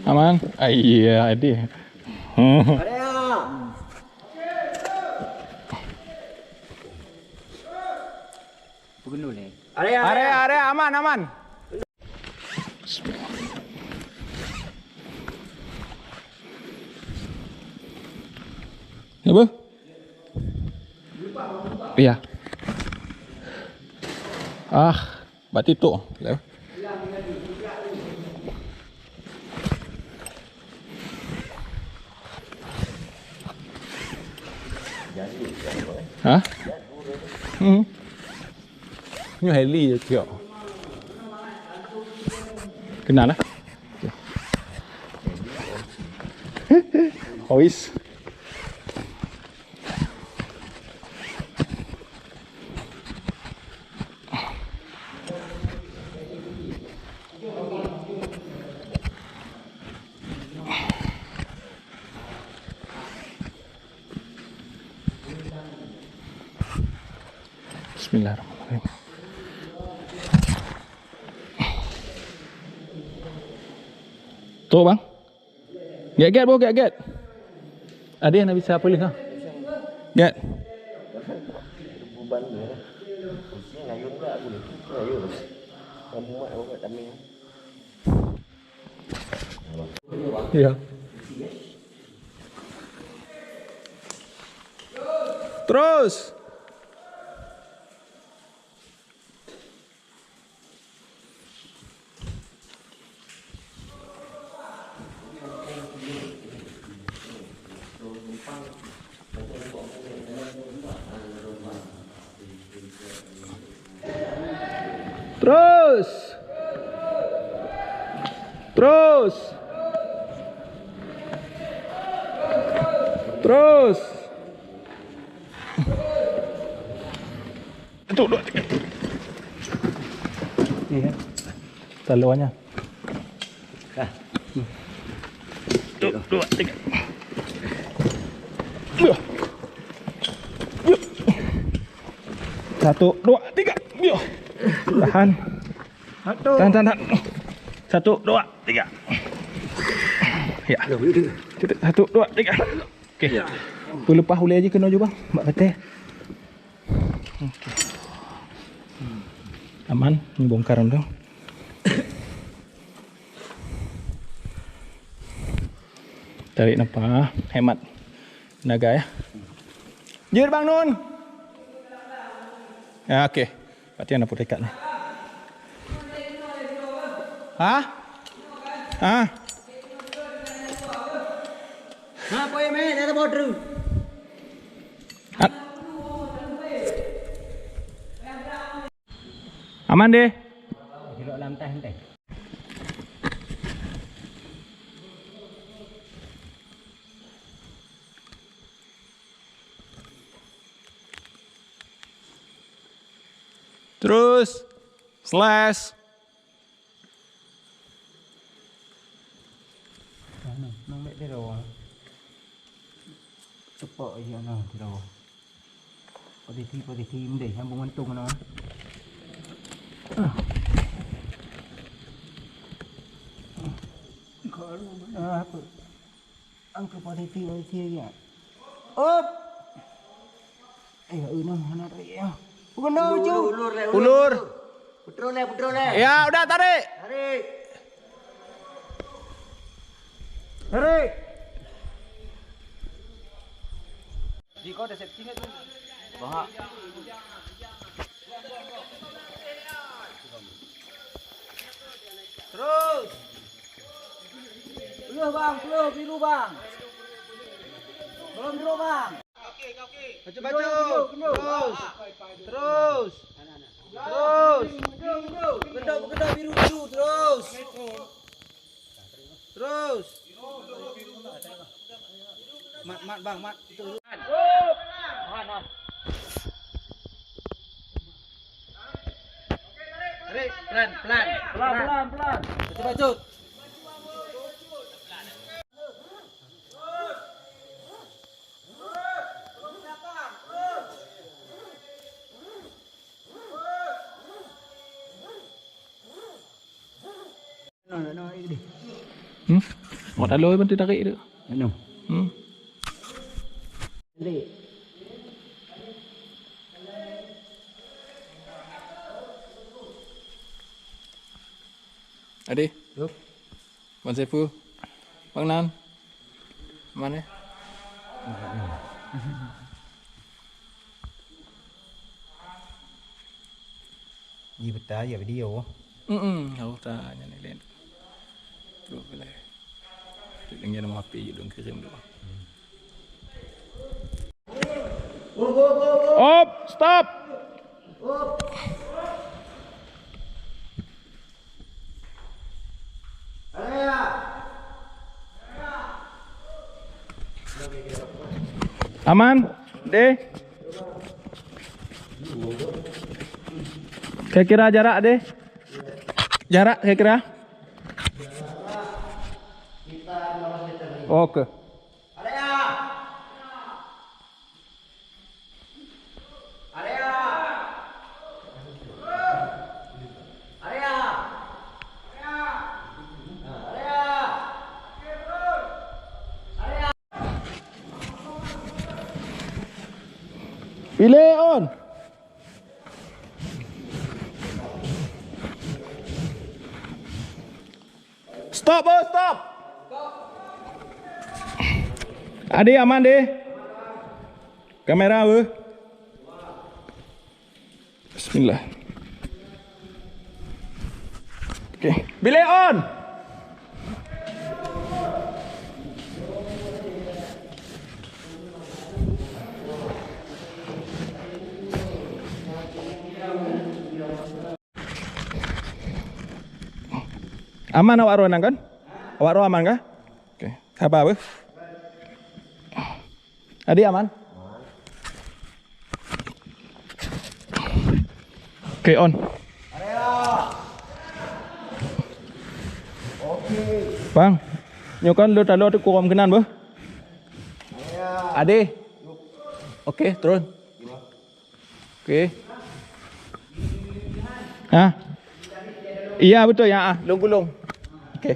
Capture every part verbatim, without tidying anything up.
Aman? Ah, iya, ada. Ada ya? Ada ya? Ada, ada, aman, aman. Apa? Iya. Ah, berarti tu. Ha? Hmm. Nyoe heli je tiok. Kenal lah. Ois. Bismillahirrahmanirrahim. Tu, bang. Gét-gét, boh, gét-gét. Ada yang nak bisa polis, ha? Gét. Iya. Terus. Terus. Terus. Terus. Satu, dua, tiga. Iya. Taluannya. Satu, dua, tiga. Satu, dua, tiga. Tahan. Satu. Tahan, tahan, tahan. Satu, dua, tiga. Ya. Satu, dua, tiga. Okey. Ya. Peuleupah ulèe jih keunoe ju, bang. Bak patah. Okey. Aman, ni bongkar tu. Tarik nafas, hemat tenaga ya. Jeuet, Bang Nun. Ya, okey. Berarti ada potekat ni. Ha? Ha? Ha, apa ya, meh? Dah ada border. Aman deh. Terus, slash. Nang bèk tiroe. Tepok aja nang tiroe. Posisi, posisi mendeh, nyambung gantung nang. Kalau mana apa? Angka posisi, posisi ya. Op. Eh, ulur, ulur, ulur, ulur. Ulur. Ulur. Putroe, putroe. Ya, udah tarik. Tarik. Tarik. Di kau ada safety net tu? Bahak. Terus. Peluh, bang, peluh, biru, bang. Belum biru, bang. Bacut, bacut. Terus. Terus. Terus. Gendong, gendong, biru, biru, terus. Terus. Mat, mat, bang, mat. Betul. Tarik, pelan, pelan. Pelan, pelan, pelan. Bacut, bacut. Hmm? Mau talo pun tarik tu. Anu. Hmm? Adi. Yup. Bang Saiful. Bang Nan. Mana? Di peta ya video. Hmm, harus tanya ni lain. Terus boleh. Tu dengan nama H P je dong kirim tu. Op, stop. Aman, deh. Kira-kira jarak deh. Jarak kira-kira. Oke. Pilih on. Stop, bos, stop. Adi, aman, Di. Kamera, beuh. Bismillah. Oke, bilik on. Aman awak droe nyan kan? Awak droe aman kah? Oke, sabar beuh. Adi aman? Oke, on. Bang, nyoe kan lôn talo teuh kurom keunan beuh. Adi. Oke, turun. Oke. Ha? Iya betul ya, ah, lôn gulong. Oke.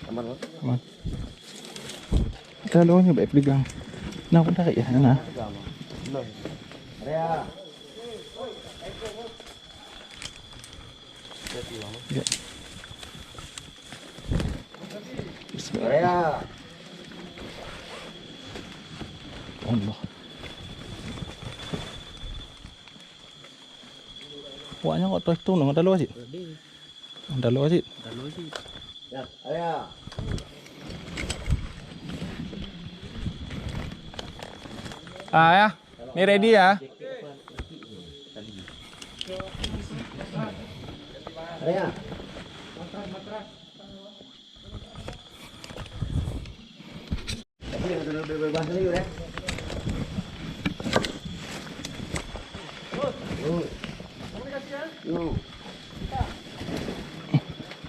Aman. Kita lôn nyoe baik pegang. Nah, pun tarik ya, nah. Ya. Bismillah. Allah. Awak nyan kok toh tu nang dalam cit. Dalam cit. Ah, ya. Ni ready ya.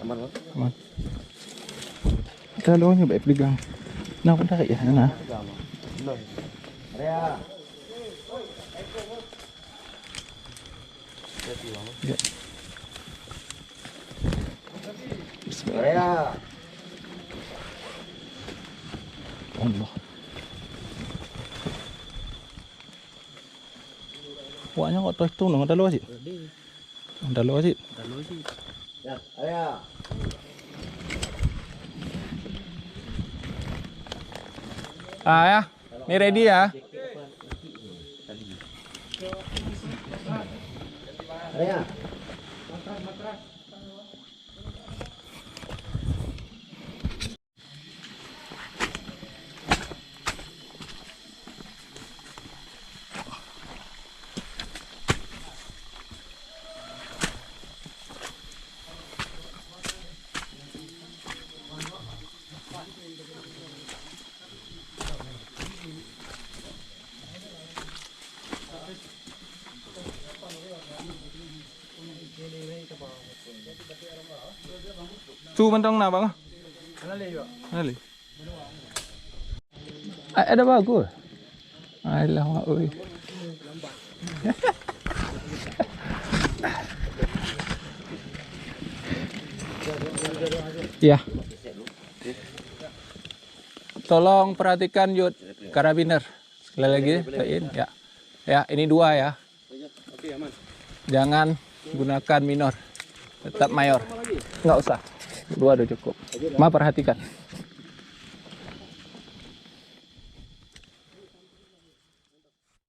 Aman. Kalau nyoe baik pegang. Nah, pun tarik ya, nah. Ya. Bismillah. Allah. Awak nyan kok toh tu nang dalam cit. Dalam cit. Ah, ya. Ni ready ya. Tu mantong na, Bang? Mana le? Ai, ada bagus. Alah, mak oi. Ya. Tolong perhatikan, Yud, karabiner. Sekali lagi, Tain, ya. Ya, ini dua ya. Jangan gunakan minor. Tetap mayor. Nggak usah. Dua udah cukup. Ma, perhatikan.